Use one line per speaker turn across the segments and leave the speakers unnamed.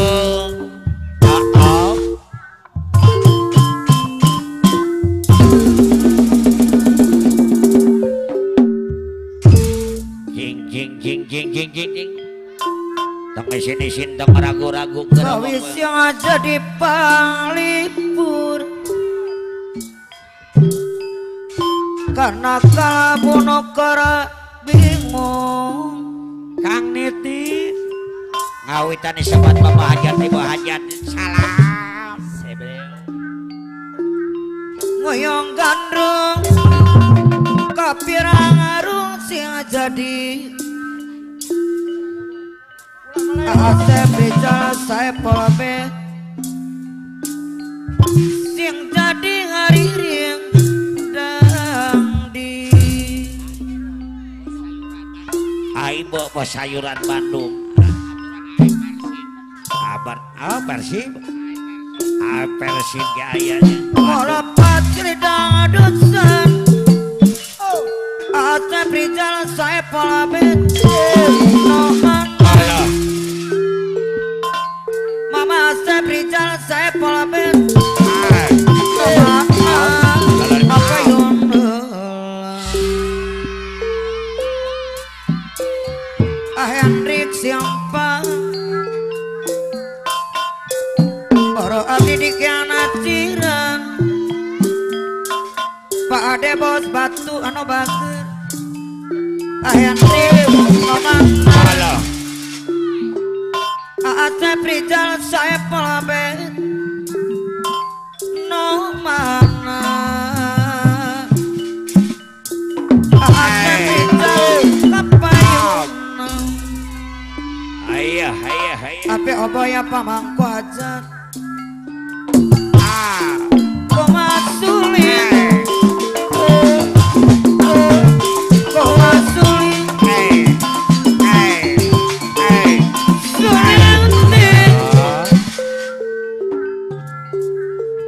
Jing jing jing jing jing jing jing. Tong isin-isin tong ragu-ragu
Kawis yang aja di panglipur karena kalabuno kara bingung.
Kang Niti ngawitan disebat bapak hajat ibu hajat salam sebrel
ngoyong gandrung kapirang arung sing jadi Asep Rijal Saepul sing jadi ngariring dangdi.
Ai bawa sayuran Bandung. Kabar ah Persib. Ah Persib ge aya nya.
Molopat cridang dusan. Asep Rijal Saepul Mama Asep Rijal Saepul Hendrik siapa Boro abdi dikianat jiran Pak Ade bos batu anu bager Hendrik nomana Asep Rijal Saepul nomana Asep Rijal kapayun.
Hayya hayya hayya.
Ape obaya pamangku hajat Komasuli Komasuli Sulinti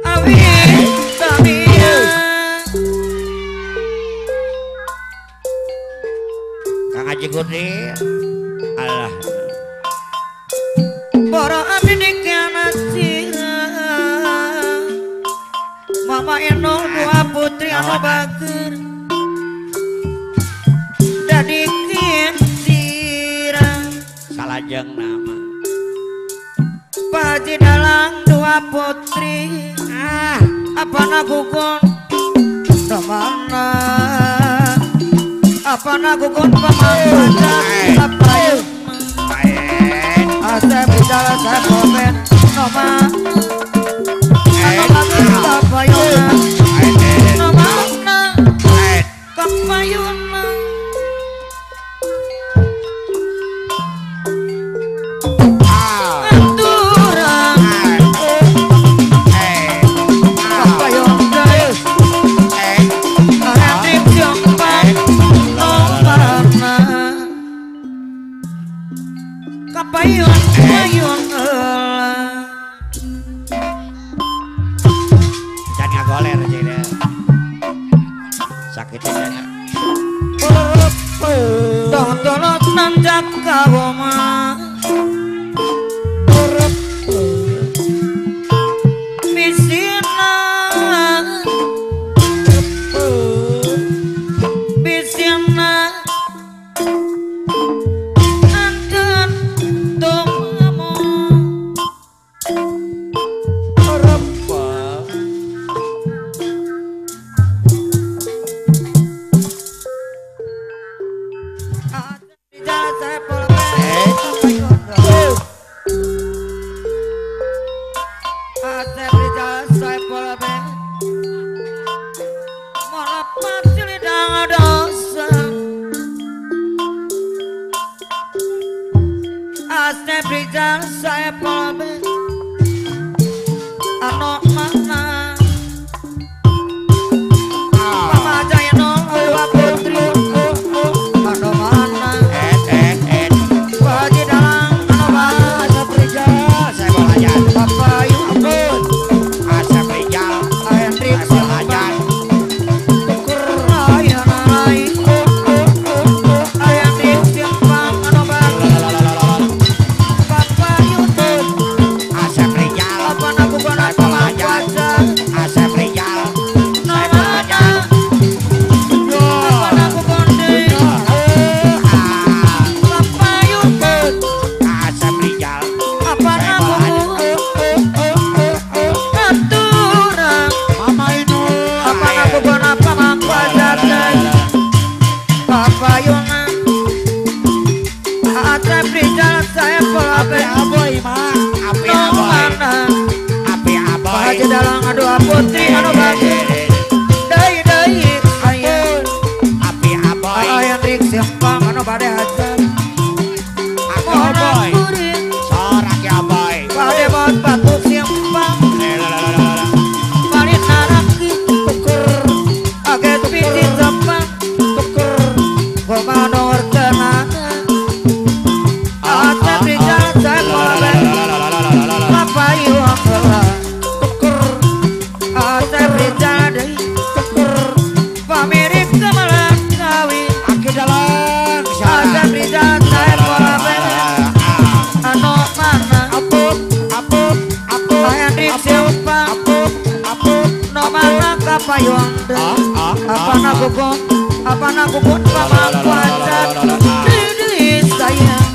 Awi Tamia
Kang Haji Gudi Allah
Boro abdi dikianat sirah Mama Enol dua putri anu bager Dadi sirah
Salajeng nama
Pak Haji Dalang dua putri apa nagukun mana apa nagukun pamangkaca apa Asep Rijal Saepul Noma anu bager kapayuna Nomana kapayuna Aturan kapayun deui Hendrik siapa Nomana kapayun payun heula.
Can ngagoler jadi sakit aja.
Tong tolot nanjak kawoma Bisina Bisina Anten tomamu Asep Rijal Saepul Molopat silidang dosa Asep Rijal Saepul Ano mana Mama Jaya dua putri Ano mana Pak Haji Dalang ano mana
Asep Rijal Saepul Hajat
Bapak Yun
Asep Rijal
Hendrik
Saepul Hajat
Hendrik siapa ano bager Bapak Yun Hendrik Silva no mana kapayong apa na gugun apa na gugun pamangku hajat deui sayang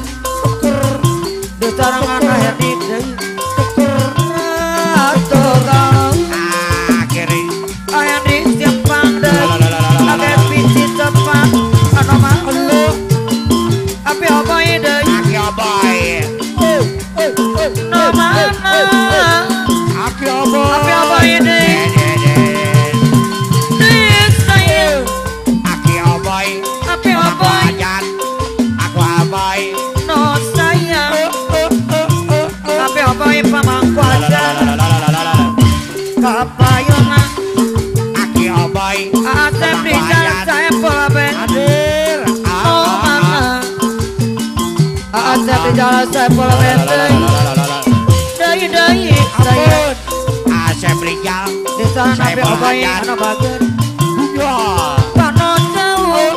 di sarangan Hendrik deui Hendrik Simpang deui age piti tepang anu mana api oboy deui
aki oboy
no mana
aki oboy
api oboy deui deui sayang
aki oboy
api oboy
aku oboy
no sayang api oboy pamangku hajat kapayona
aki oboy
Asep Rizal Saepul Ben
hadir
no mana Asep Rizal Saepul Ben deui deui sayang
Asep Rizal
di sana api oboy anu bager pano jauh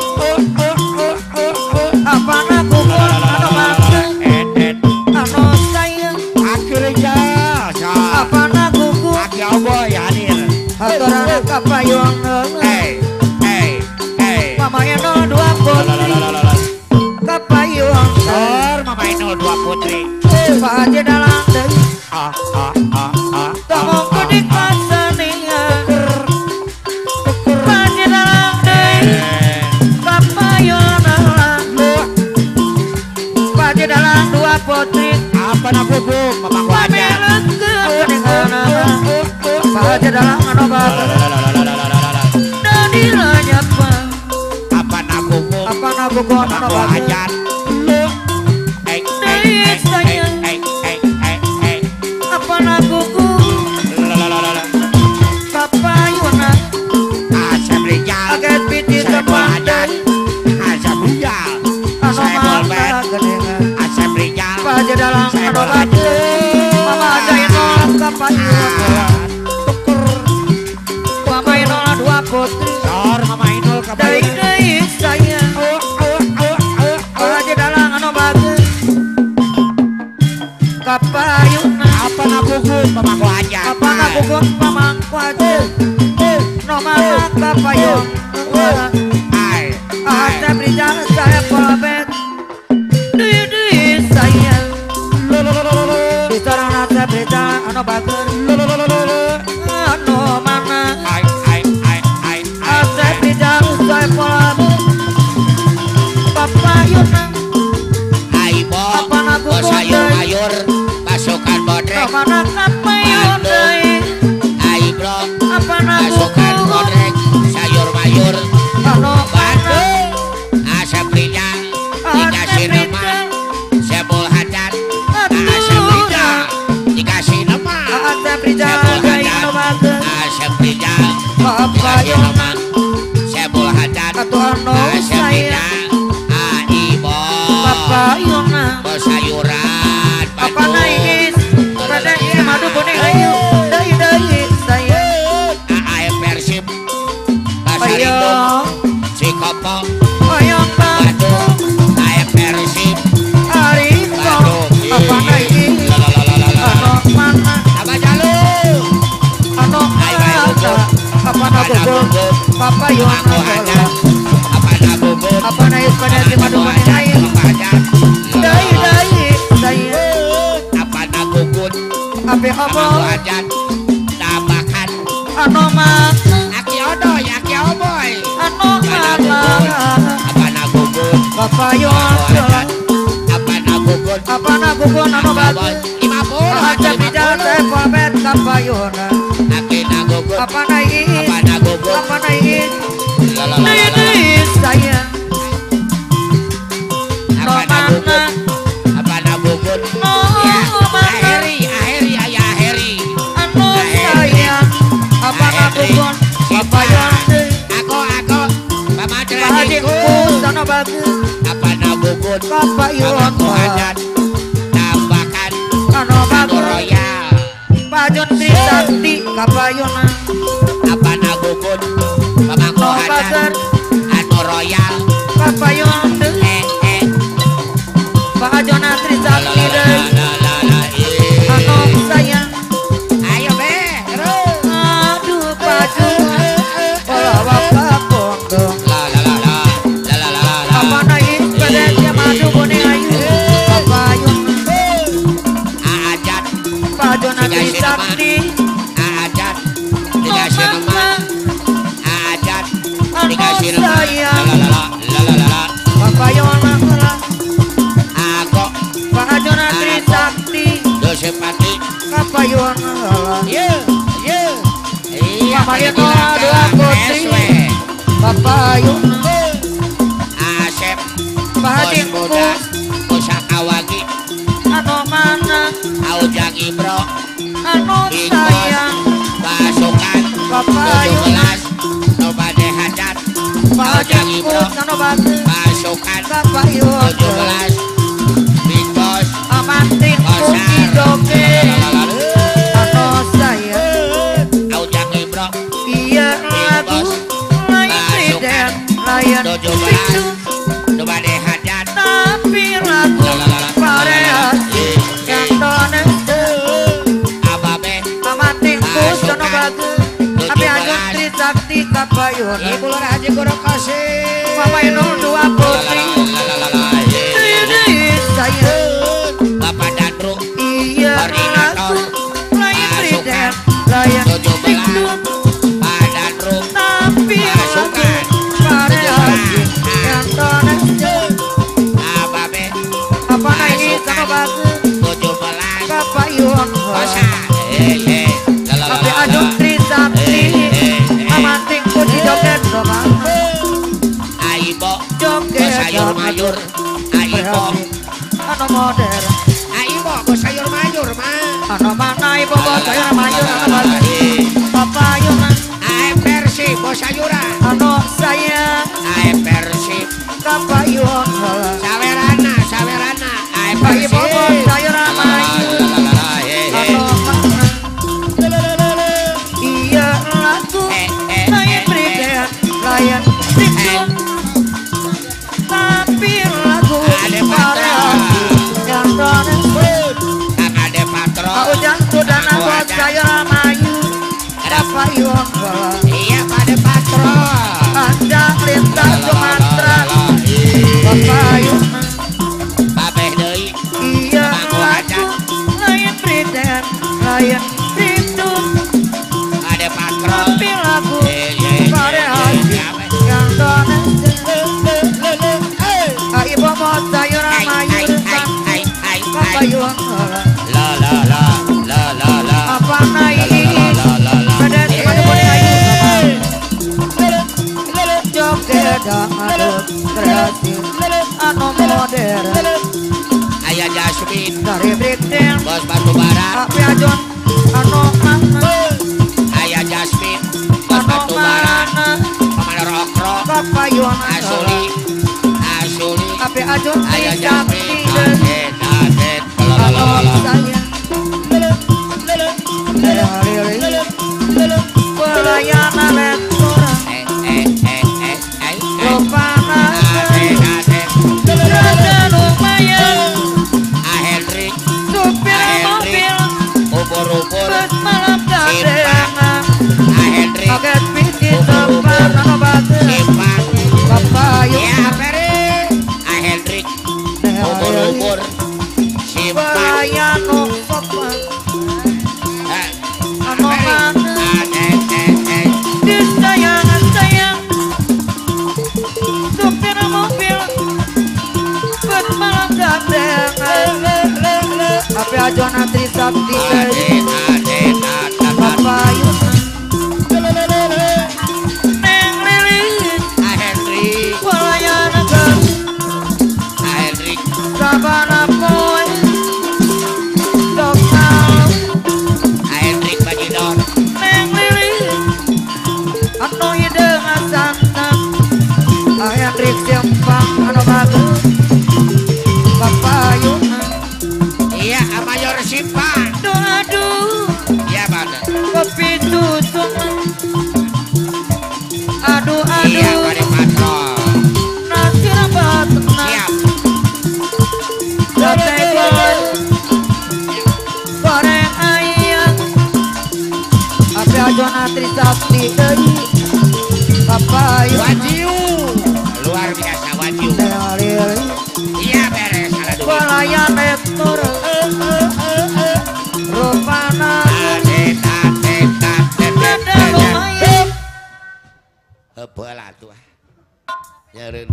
apa na gugun anu bager anu sayang
aki Rizal
apa na gugun
aki oboy hadir
haturana kapayong Mama Enol dua putri kapayong
sor Mama Enol dua putri
Pak Haji Dalang deui tomongku di kasenian Pak Haji Dalang deui kapayong Pak Haji Dalang dua putri
apa na gugun mamangku hajat
Pak Haji Dalang anu bager
apa na gugun
apa na gugun anu bager apa na gugun kapayuna
Asep Rizal
aget piti tepang deui
Asep Rizal
anu mana geningan
Asep Rizal
Pak Haji Dalang anu bager Mama Zainul kapayuna Mama Inul dua putri
sor Mama Inul
deui deui sayang Pak Haji Dalang anu bager kapayuna
apa na gugun pamangku hajat
apa na gugun pamangku hajat no mana kapayung Asep Rizal Saepul Ben deui deui sayang di sarang Asep Rizal anu bager anu mana Asep Rizal Saepul Ben papayuna
Aibo
apa na gugun
sayur mayur pasukan bodrek
no mana kapayun deui
Aibro
apa na
pasukan
gugun
bodrek sayur mayur
anu mana
Asep Rizal dikasih nama Saepul Hajat Asep Rizal dikasih nama
Asep Rizal deui anu bager
Asep Rizal dikasih nama Saepul Hajat
atuh anu
Asep
sayang
Rizal Aibo
papayuna
sayuran
apa na iis pada ieu madu kuning ayu deui deui sayang
AAM Persib Pasar Induk Cikopo
Oyong
Bandung AAM Persib
Ariko apa na iis anu mana
apa jalu
anu mana apa na gugun papayuna
apa na gugun
apa na iis pada ieu madu kuning ayu deui deui sayang
apa na gugun
api oboy
hajat tambahan
anu mana
aki odoy aki oboy
anu mana
apa na gugun
papayuna
apa na gugun
apa na gugun anu bager
50
Asep Rizal Saepul Ben kapayuna
aki na gugun
apa na iis
apa na gugun
apa na iis deui deui sayang no
apa na gugun
mana
apa na gugun
no mana
Aheri Aheri ayah Aheri
anu sayang apa na gugun papayun deui
aku mama
Pak Haji
Haji
Kus anu bager
apa na gugun
kapayun
pamangku hajat tambahkan
anu bager
royal
Pak Jun Trisakti kapayuna
apa na gugun pamangku
no
hajat
bager
anu royal
kapayun deui Pak Jona Trisakti deui anu sayang
Ayo
Ajona Trisakti
Aajat dikasih nama Aajat dikasih nama la
Papayona
Ako
Pak Ajona Trisakti
Dosepati
Papayona
ye ye iya
Papayona dua putri Papayona
Asep
Pak Haji
Bodas Kosakawagi
Ano mana
Aujang Ibro
Anu sayang
Pasukan 17 Nobade Hajat Aujang Ibro Pasukan 17 Big Boss
Amatin
Kosar
Anu sayang
Aujang Ibro
Iya lagu Lain Priden Lain
17 Nobade Hajat
Tapi lagu Variasi Trisakti Kapayona
Ibu Lurah Haji Guru Kosim
Mama Inul dua putri Ini saya
Bapak Dandru
Iya
Koordinator
Lain Priden Lain
17 Pak Dandru
Tapi
Pasukan
Variasi Yang
Ababe
Apa naik sama bagus
17
Kapayona
Kosa
Tapi Ajun Trisakti Amanting puji joget doma
Aibo
joget
sayur mayur Aibo
Ano modern
Aibo go sayur mayur ma
Ano mana ibo go sayur mayur ano mana Papayona
Ae Persib go sayuran
Ano saya
Ae Persib
Kapayona
Sawerana sawerana Ae Persib
Aibo go sayur mayur Ano mana Iya lagu Lain Priden Lain Dikduk Tapi lagu Variasi Yang
Ade Patro
Ujang sudah nanggot sayur mayu Kapayun
Iya Ade Patro
Anda lintas Sumatera Kapayun
Babeh deui
Iya lagu Lain Priden Lain Dikduk
Ade Patro
Tapi lagu Variasi Yang Ibu mau sayur mayur Kapayun
La la la la la la
Apa naik Ada sepatu kuning ayu Joget dangdut kreasi Anu modern
Ayah Jasmine
Dari Brigden
Bos batu bara
Api Ajun Anu mana
Ayah Jasmine Bos batu bara Komandan Okro
Kapayun
Asuli Asuli
Api Ajun
Ayah
Trisakti
Jasmine Adet Adet
Anu sayang Pelayanan restoran Lupa Ada lumayan
Ahendrik
Supir mobil
Ubur-ubur
Bus malam dadengan
Ahendrik
Kaget biji tempat Anu bagus
Simpang
Papayung
Ya Peri Ahendrik Ubur-ubur Simpang
Pelayan sopan Anu mana Disayangan sayang Supir mobil Bus malam dadengan Api Ajona Trisakti Papayun Neng Lilis
Ahendrik
Pelayan negeri
Ahendrik
Sabana poe Dokal
Ahendrik Bajidor
Neng Lilis Anu hidangan santan Ahendrik Simpang Anu bagus Papayun
Iya Mayor Simpang
Aduh
Iya pada
Kopi susu Aduh
Iya
aduh
pada Patro
Nasi rapat
Siap
Sate goreng Goreng ayam Api Ajona Trisakti deui Papayun
Wajiu Luar biasa Wajiu Iya beres salah duit
Pelayan restoran Rupa
Heupeul atuh. Nyeureun.